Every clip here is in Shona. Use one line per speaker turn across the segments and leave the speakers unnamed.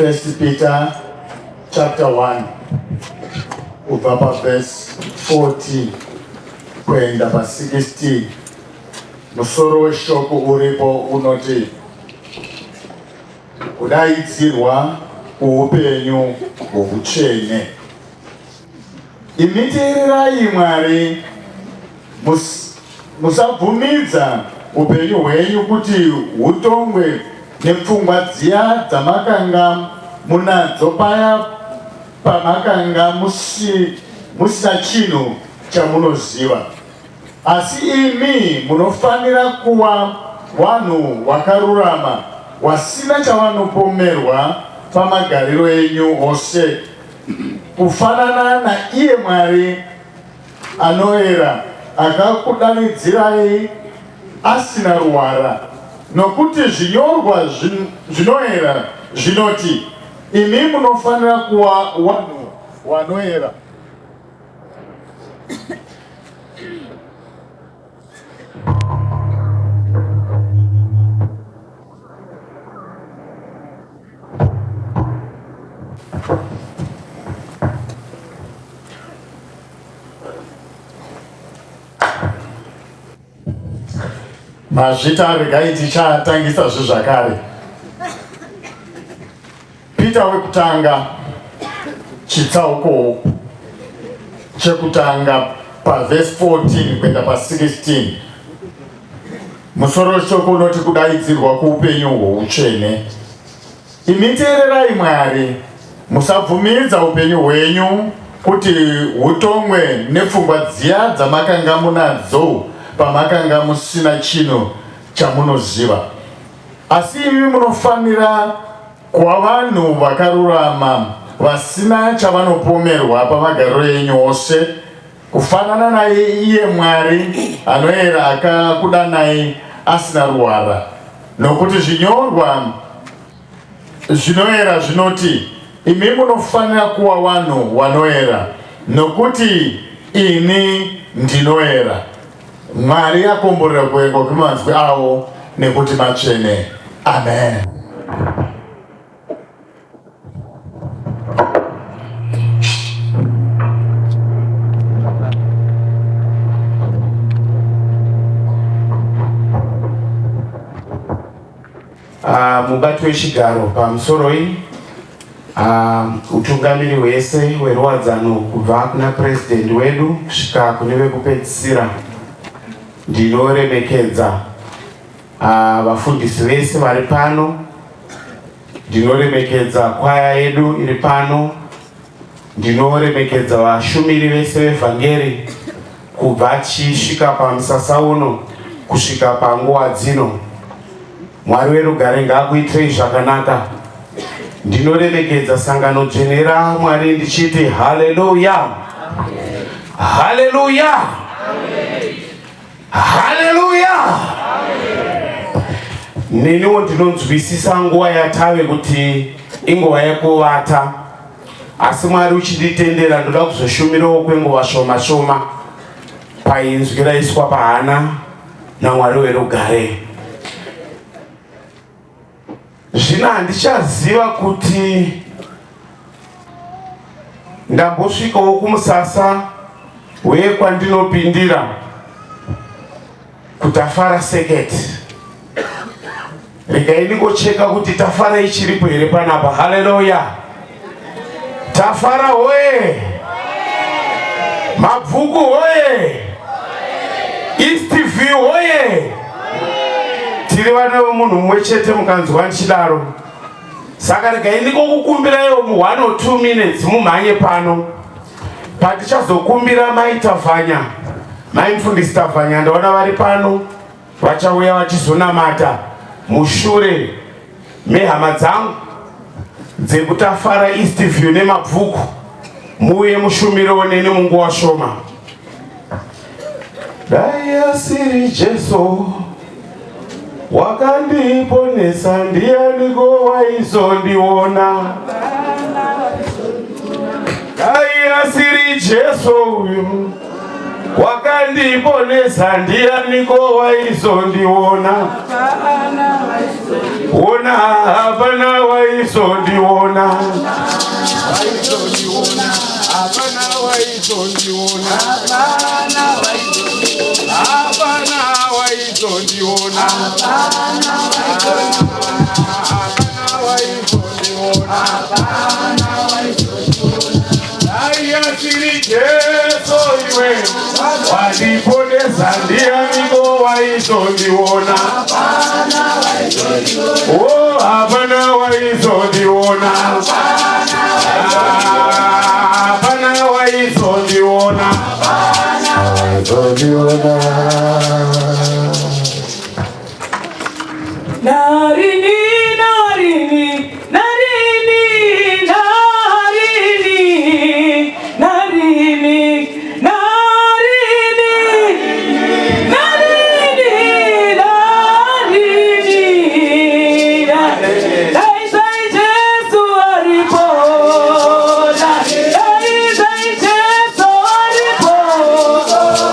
First Peter chapter 1 kubva paverse 14 kuenda pa16. Musoro weshoko uripo unoti kudaidzirwa kuupenyu hwoutsvene. Imi teererai Mwari, musabvumidza upenyu hwenyu kuti hutongwe nepfungwa dziya dzamakanga munadzo paya pamakanga musina chinhu chamunoziva. Asi imi munofanira kuwa wanhu wakarurama, wasina chawanopomerwa pamagariro enyu ose. Kufanana naiye Mwari anoera akakudanidzirai asina ruwara, nokuti zvinyorwa zvinoera zvinoti, Imi munofanira kuwa wanhu wanoera. Mazvita, regai tichatangisa zvezvakare. Peter wekutanga chitsauko chekutanga pavhesi 14 kuenda pa16 musoro weshoko unoti kudaidzirwa kuupenyu hwoutsvene. Imi teererai Mwari, musabvumidza upenyu hwenyu kuti hutongwe nepfungwa dziya dzamakanga munadzo pamakanga musina chinhu chamunoziva. Asi imi munofanira kuva vanhu vakarurama, vasina chavanopomerwa pamagariro enyu ose, kufanana naye iye Mwari anoera akakudanai asina ruwara. Nokuti zvinyorwa zvinoera zvinoti, Imi munofanira kuva vanhu vanoera, nokuti ini ndinoera. Mwari akomborera kuverengwa kwemanzwi awo nekuti matsvene. Amen.
Mubati wechigaro pamusoroi, utungamiri hwese hweruwadzano kubva kuna president wedu kusvika kune vekupedzisira, ndinoremekedza vafundisi vese vari pano, ndinoremekedza kwaya yedu iri pano, ndinoremekedza vashumiri vese vevhangeri kubva tichisvika pamusasa uno kusvika panguva dzino. Mwari werugare ngaakuitirei zvakanaka. Ndinoremekedza sangano dzvene raMwari ndichiti haleluya, haleluya, haleluya. Neniwo ndinonzwisisa nguva yatave kuti inguva yekuvata, asi Mwari uchinditendera ndoda kuzoshumirawo kwenguva shoma shoma painzwi raiswa pahana naMwari werugare. Zvino handichaziva kuti ndambosvikawo kumusasa wekwandinopindira kuTafara Seketi. Regai ndingocheka kuti Tafara ichiripo here panapa. Haleluya! Tafara hoye! Mabvuku hoye! East View hoye! Tiri vana vemunhu mumwe chete mukanzwa ndichidaro. Saka regai ndingokukumbiraiwo mu 1 or 2 minutes mumhanye pano. Patichazokumbira mai Tavhanya, mai mufundisi Tavhanya ndaona vari pano, vachauya vachizonamata mushure mehama dzangu dzekutafara East View neMabvuku, muuye mushumirewo neni munguva shoma. Dai asiri Jesu wakandiponesa, ndianiko waizondiona? Dai asiri Jesu uyu. Wakandiponesa ndianiko waizondiona? Ona, hapana waizondiona. Hapana waizondiona. Hapana waizondiona. Hapana waizondiona. Dai asiri Jesu iwe wandiponesa ndianiko waizondiona? Oh, hapana waizondiona. Hapana waizondiona.
Waizondiona.
Narini, narini, narini, narini, narini, narini, narini, narini. Dai dai Jesu aripo, dai dai Jesu aripo,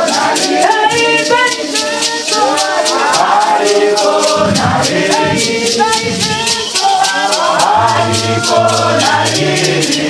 dai dai Jesu aripo, dai dai Jesu aripo, narini.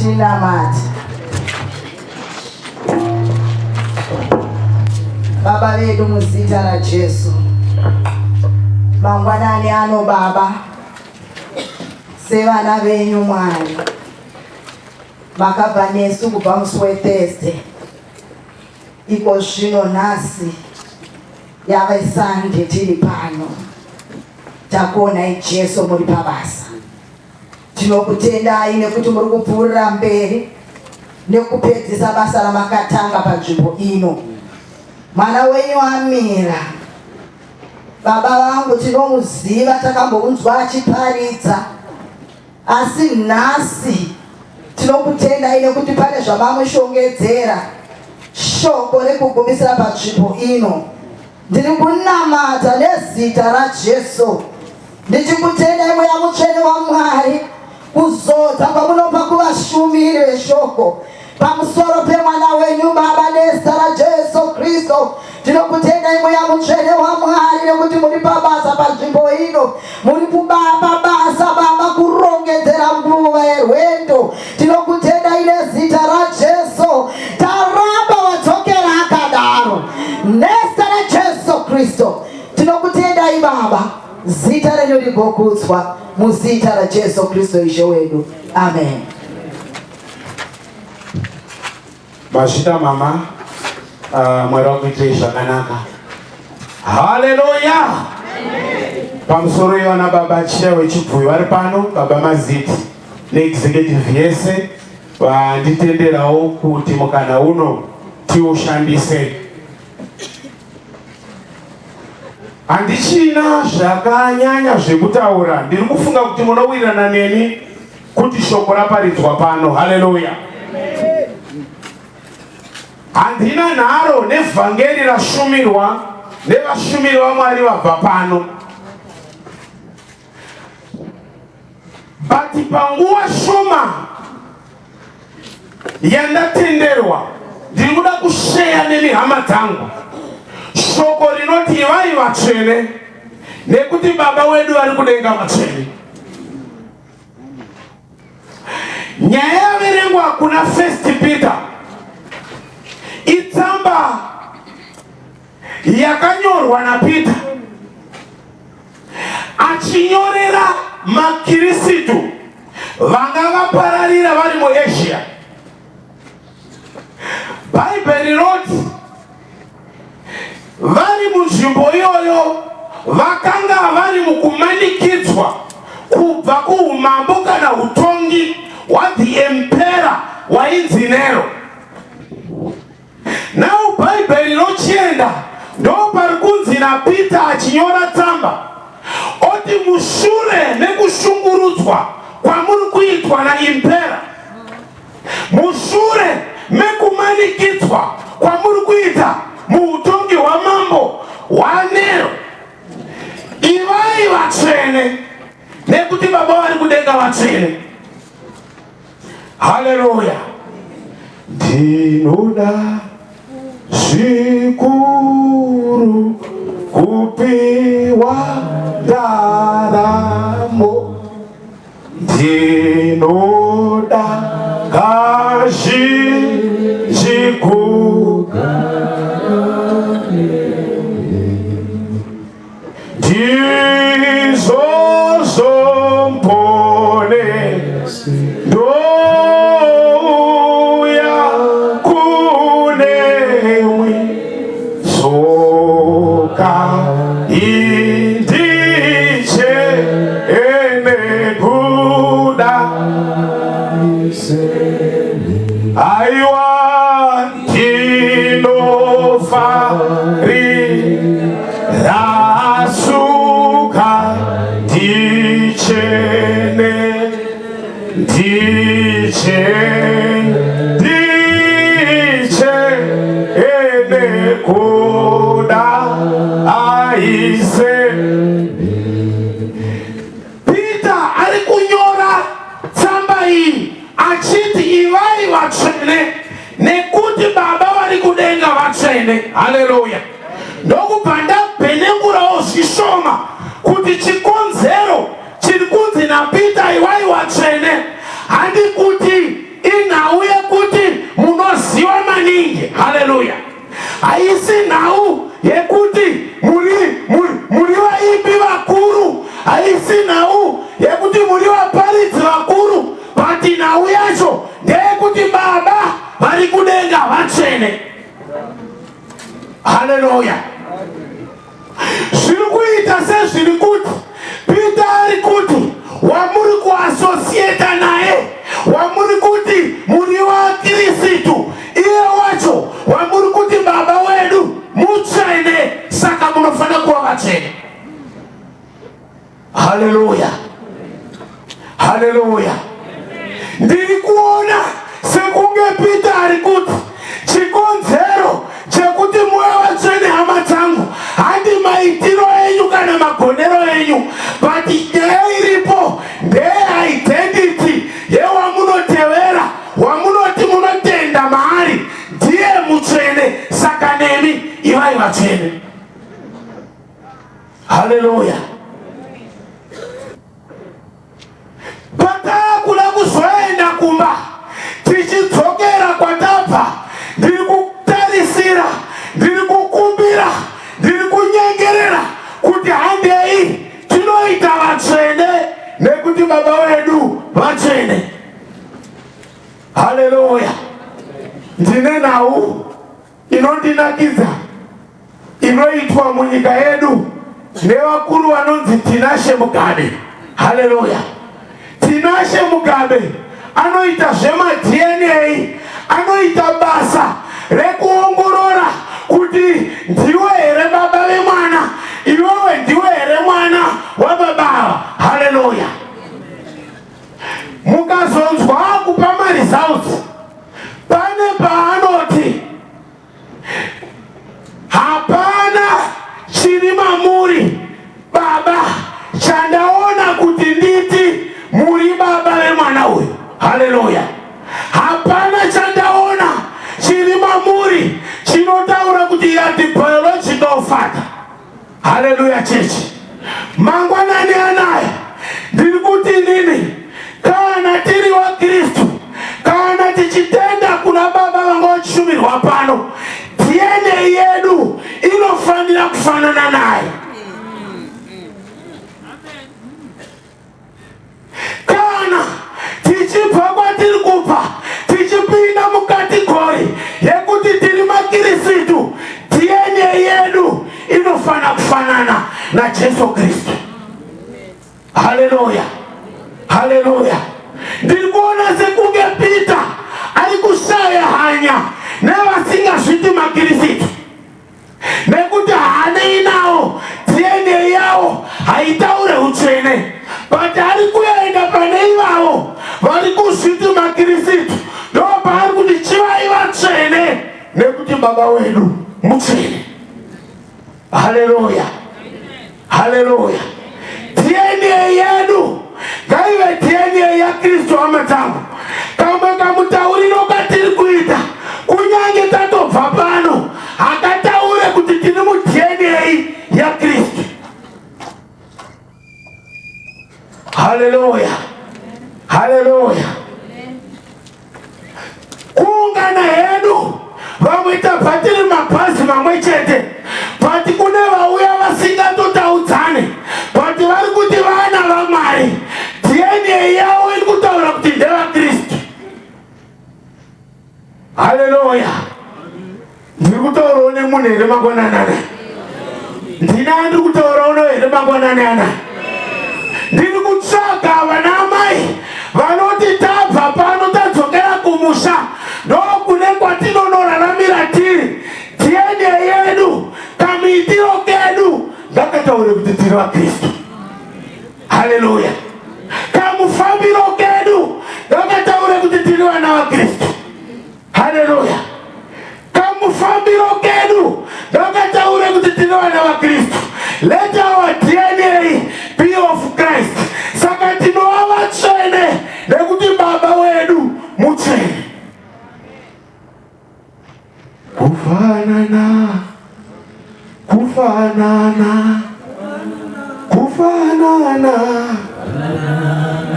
Tinamata. Baba vedu, muzita raJesu, mangwanani ano Baba, sevana venyu Mwari, makabva nesu kubva musi weThursday, iko zvino nhasi yave Sunday, tiri pano, takuonai Jesu muri pabasa. Tinokutendai nekuti muri kupfuurira mberi nekupedzisa basa ramakatanga panzvimbo ino. Mwana wenyu amira, baba vangu, tinomuziva, takambounzwa achiparidza, asi nhasi tinokutendai nekuti pane zvamamushongedzera, shoko rekugumisira panzvimbo ino. Ndiri kunamata nezita raJesu, ndichikutendai Mweya Mutsvene waMwari, kuzodza kwamunopa kuvashumiri veshoko pamusoro pemwana wenyu Baba, nezita raJesu Kristu. Tinokutendai Mweya Mutsvene waMwari nekuti muri pabasa panzvimbo ino, muri kubaba basa Baba, kurongedzera nguva yerwendo. Tinokutendai nezita raJesu. Taramba wadzokera akadaro nezita raJesu Kristu. Tinokutendai Baba, zita renyu rigokudzwa, muzita raJesu Kristu Ishe wedu, amen.
Mazvita mama. Mwari wakuitirei zvakanaka. Haleluya. Pamusoro yevana baba Chiya wechibvuyi vari pano, baba Maziti. Neexecutive yese vanditenderawo kuti mukana uno tiushandise. Handichina zvakanyanya zvekutaura, ndiri kufunga kuti munowirirana neni kuti shoko raparidzwa pano. Haleluya! Handina nharo nevhangeri rashumirwa nevashumiri vaMwari vabva pano. But panguva shoma yandatenderwa ndiri kuda kusheya nemi hama dzangu shoko rinoti ivai vatsvene nekuti baba wedu vari kudenga vatsvene. Nyaya yaverengwa kuna First Peter itsamba yakanyorwa naPeter achinyorera maKirisitu vanga vapararira vari muAsia. Bhaibheri rinoti vari munzvimbo iyoyo vakanga vari mukumanikidzwa kubva kuumambo kana utongi hwathe emperor wainzi Nero. Now Bhaibheri rochienda ndopari kunzi naPeter achinyora tsamba oti mushure mekushungurudzwa kwamuri kuitwa naimpera, mushure mekumanikidzwa kwamuri kuita muutongi hwamambo hwaNero, ivai vatsvene nekuti Baba vari kudenga vatsvene. Haleluya! Ndinoda zvikuru kupiwa ndaramo, ndinoda kazhinji kugara Ndizvozvo mpone ndouya kunemwi tsoka indiche enekuda aiwa ndinofari Rasuka ndichene ndichene ndichene kuda aise. Peter ari kunyora tsamba iyi achiti ivai vatsvene nekuti Baba vari kudenga vatsvene. Haleluya! Ndokubva ndabhenengurawo zvishoma kuti chikonzero chiri kunzi naPeter iwai watsvene handi kuti inhau yekuti munoziva maningi. Haleluya! Haisi nhau yekuti muri muri muri vaimbi vakuru, haisi nhau yekuti muri vaparidzi vakuru, but nhau yacho ndeyekuti Baba vari kudenga vatsvene. Haleluya! Zviri kuita sezviri kuti Peter ari kuti wamuri kuasosieta naye, wamuri kuti muri waKirisitu, iye wacho wamuri kuti baba wedu mutsvene, saka munofanira kuva vatsvene. Haleluya, haleluya. Ndiri kuona sekunge Peter ari kuti chikonzero chekuti muve vatsvene hama dzangu handi maitiro enyu kana magonero enyu, but nyaya iripo ndeye identity yewamunotevera, wamunoti munotenda maari ndiye mutsvene, saka nemi ivai vatsvene. Haleluya! Patakuda kuzoenda kumba tichidzokera kwatabva, ndiri kutarisira, ndiri kukumbira, ndiri kunyengerera kuti handei tinoita vatsvene nekuti Baba vedu vatsvene. Haleluya! Ndine nhau inondinakidza inoitwa munyika yedu nevakuru vanonzi Tinashe Mugabe. Haleluya! Tinashe Mugabe anoita zvemaDNA, anoita basa rekuongorora kuti ndiwe here baba vemwana, iwewe ndiwe here mwana wababa ava. Haleluya! Mukazonzwa kupa maresults, pane paanoti hapana chiri mamuri baba chandaona kuti nditi muri baba vemwana uyu. Haleluya! Hapana chandaona chiri mamuri chinotaura kuti you are the biological father. Haleluya chechi. Mangwanani anaya ndiri kuti inini kana tiri waKristu, kana tichitenda kuna baba vanga vachishumirwa pano, DNA yedu inofanira kufanana naye. Kana tichibva kwatiri kubva tichipinda mukategori yekuti tiri maKirisitu, DNA yedu inofanira kufanana naJesu Kristu. Haleluya, haleluya. Ndiri kuona sekunge Peter ari kushaya hanya nevasingazviti maKirisitu, nekuti haanei nawo, DNA yawo haitaure utsvene, but ari kuenda pane ivavo vari kuzviti maKirisitu, ndo paari kuti chivai vatsvene nekuti baba wedu mutsvene. Haleluya, haleluya. DNA yedu ngaive DNA yaKristu. Hama dzangu, kamwe kamutauriro katiri kuita, kunyange tatobva pano, hakataure kuti tiri muDNA yaKristu. Haleluya, haleluya. Kuungana hedu, vamwe tabva tiri mabhazi mamwe chete, but kune vauya vasingatotaudzane, but vari kuti vana vaMwari. DNA yavo iri kutaura kuti ndevakristu. Haleluya. Ndiri kutaurawo nemunhu here mangwanani ana? Ndina andiri kutaurawo nawo here mangwanani ana? Ndiri kutsvaga vana amai vanoti tabva pano tadzokera kumusha, ndokune kwatinonoraramira tiri. DNA yedu, kamuitiro kedu ngakataure kuti tiri vaKristu. Haleluya. Kamufambiro kedu ngakataure kuti tiri vana vaKristu. Haleluya. Kamufambiro kedu ngakataure kuti tiri vana vaKristu. Let our DNA be of Christ. Saka tinova vatsvene nekuti baba wedu mutsvene. Kufanana, kufanana, kufanana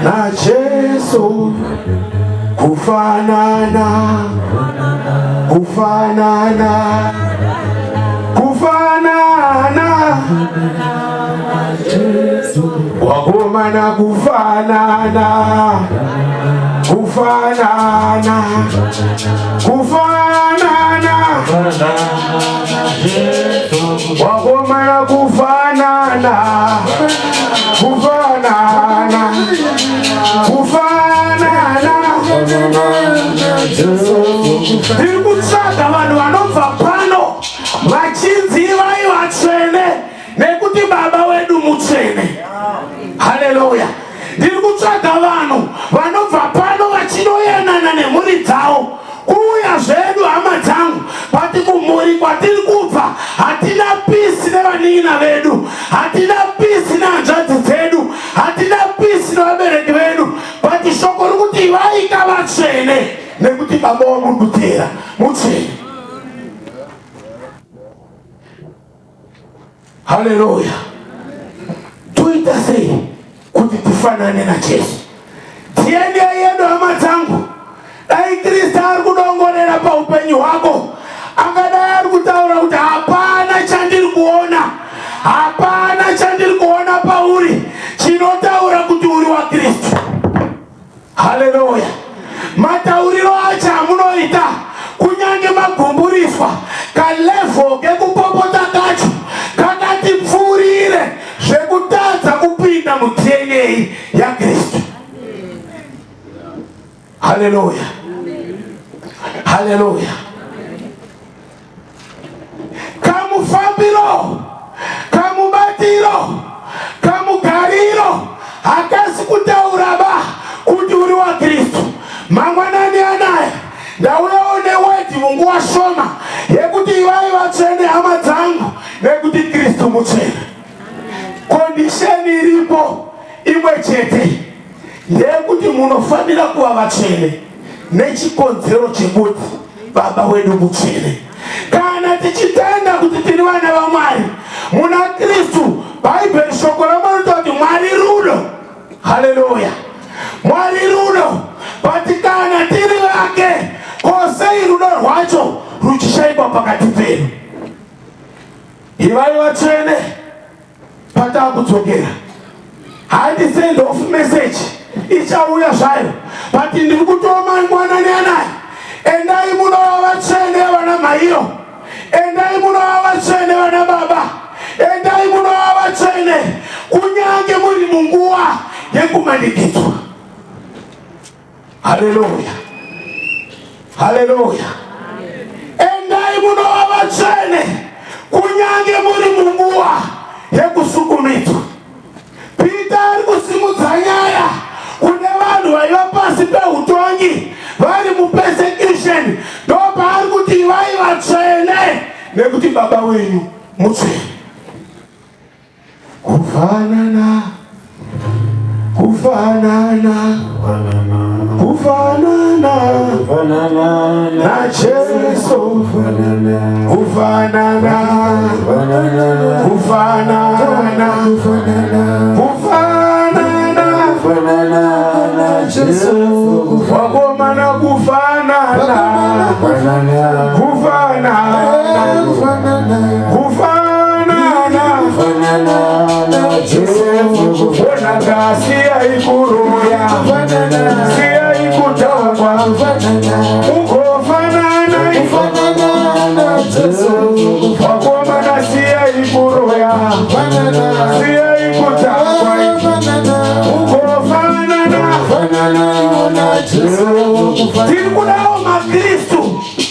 naJesu, kufanana, kufanana, kufanana, wakomana, kufanana, kufanana, kufanana, wakomana, kufanana, kufanana, kufanana. Ndiri kutsvaga vanhu vanobva pano vachinzi vai vatsvene nekuti baba wedu mutsvene. Haleluya. Ndiri kutsvaga vanhu vanobva pano vachinoyanana nemhuri dzavo. Kuuya zvedu, hama dzangu, pati kumhuri kwatiri kubva hatina peace nevanin'ina vedu, hatina peace nehanzvadzi dzedu, hatina peace nevabereki vedu, but shoko rikuti vaika vatsvene nekuti baba wamuri kuteera mutsvene. Haleluya. Toita sei kuti tifanane naJesu? DNA yedu, hama dzangu, dai Kristu ari kudongorera paupenyu hwako, angadai ari kutaura kuti hapana chandiri kuona, hapana chandiri kuona pauri chinotaura kuti uri waKristu. Haleluya. Matauriro acho amunoita, kunyange magumburiswa, kalevel kekupopota kacho kakatipfuurire zvekutadza kupinda muDNA yaKristu. Haleluya, haleluya. Kamufambiro, kamubatiro, kamugariro hakasi kutaura ba kuti uri waKristu. Mangwanani anaya ndauyawo neword munguva shoma yekuti ivai vatsvene, hama dzangu, nekuti Kristu mutsvene. Condition iripo imwe chete ndeyekuti munofanira kuva vatsvene nechikonzero chekuti Baba wedu mutsvene. Kana tichitenda kuti tiri vana vaMwari muna Kristu, Bhaibheri, shoko raMwari rinotaura kuti Mwari rudo. Haleluya, Mwari rudo. But kana tiri vake, ko sei rudo rwacho ruchishayikwa pakati pedu? Ivai vatsvene. Patakudzokera, handi send off message ichauya zvayo, but ndiri kutoma mangwanani anaya, endai munova vatsvene, vana maiyo, endai munova vatsvene, vana baba, endai munova vatsvene kunyange muri munguva yekumanikidzwa. Haleluya, haleluya. Endai munova vatsvene kunyange muri munguva yekusukumidzwa. Pita ari kusimudza nyaya kune vanhu vaiva pasi peutongi, vari mupersecution, ndopaari kuti ivai vatsvene nekuti Baba wenyu mutsvene. Kufanana, kufanana, kufanana naJesu, kufanana, kufanana, kufanana naJesu, wakomana, kufanana, kufanana, kufanana. Onaka, siyai kuroya, siyai kudhakwa, ugofanana. Wakomana, siyai kuroya, siyai kudhakwa, ugofanana. Tiri kudawo maKristu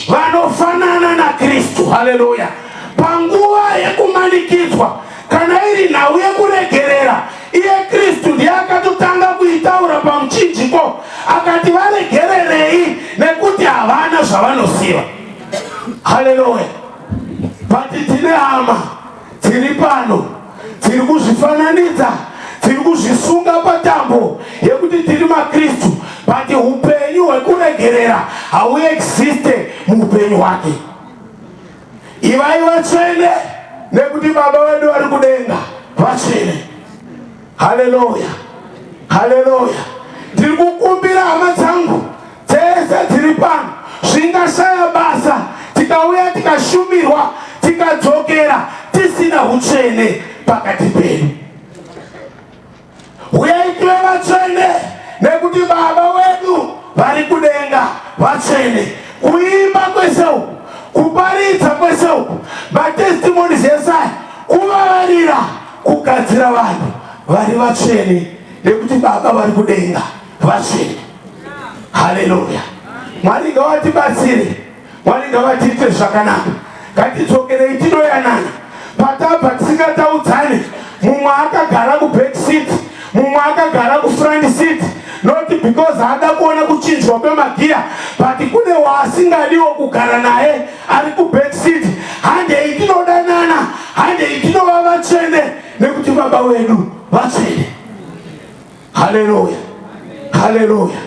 vanofanana naKristu. Haleluya. Panguva yekumanikidzwa, kana iri nhau yekuregerera, iye Kristu ndiye akatotanga kuitaura pamuchinjiko, akati varegererei nekuti havana zvavanoziva. Haleluya. But tine hama dziri pano dziri kuzvifananidza, dziri kuzvisunga patambo yekuti tiri maKristu, but upenyu hwekuregerera hauexiste muupenyu hwake. Ivai vatsvene nekuti Baba vedu vari kudenga vatsvene. Haleluya, haleluya. Ndiri kukumbira hama dzangu dzese dziri pano, zvingashaya basa tikauya, tikashumirwa, tikadzokera tisina utsvene pakati pedu. Uyai tive vatsvene nekuti Baba wedu vari kudenga vatsvene. Kuimba kwese uku, kuparidza kwese uku, matestimonies esaya, kuvavarira kugadzira vanhu vari vatsvene nekuti Baba vari kudenga vatsvene. Haleluya. Mwari ngavatibatsire, Mwari ngavatiite zvakanaka. Ngatidzokerei tinoyanana. Patabva tisingataudzane, mumwe akagara kuback seat, mumwe akagara kufront seat, not because haada kuona kuchinjwa kwemagiya, but kune waasingadiwo kugara naye ari kuback seat. Handei tinodanana, handei tinova vatsvene nekuti Baba wedu vatsvene. Haleluya, haleluya.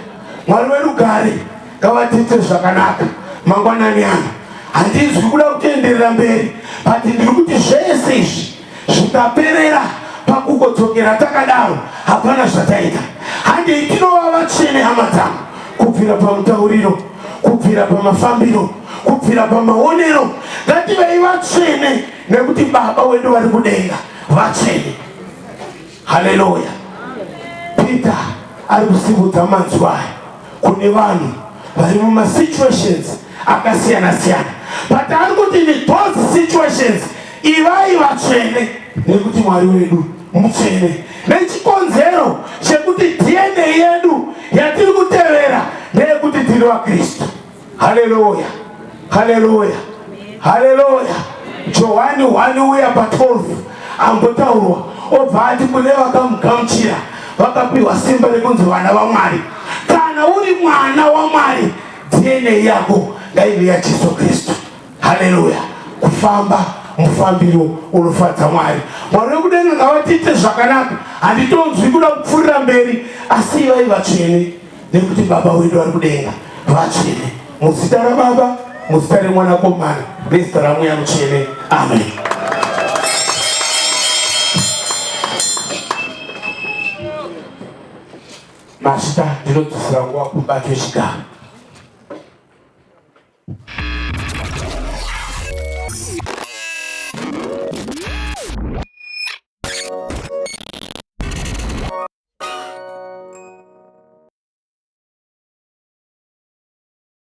Mwari werugare ngavatiite zvakanaka mangwanani ano. Handinzwi kuda kutoenderera mberi, but ndiri kuti zvese izvi zvikaperera pakungodzokera takadaro, hapana zvataita. Handei tinova vatsvene, hama dzangu, kubvira pamutauriro, kubvira pamafambiro, kubvira pamaonero. Ngativei vatsvene nekuti Baba wedu vari kudenga vatsvene. Haleluya. Peter ari kusimudza manzwi aya kune vanhu vari mumasituations akasiyana siyana, but ari kuti in those situations ivai vatsvene nekuti Mwari wedu mutsvene, nechikonzero chekuti DNA yedu yatiri kutevera ndeyekuti Tiri vaKristu. Haleluya, haleluya, haleluya. Johani 1 uya pa12 ambotaurwa, obva ati kune vakamugamuchira vakapiwa simba rekunzi vana vaMwari. Kana uri mwana waMwari, DNA yako ngaive yaJesu Kristu. Haleluya. Kufamba mufambiro unofadza Mwari. Mwari wekudenga ngavatiite zvakanaka. Handitonzwi kuda kupfuurira mberi, asi ivai vatsvene nekuti Baba wedu vari kudenga vatsvene. Muzita raBaba, muzita reMwanakomana nezita raMweya Mutsvene, amen. Mazvita. Ndinodzosera nguva kumubati wechigaro.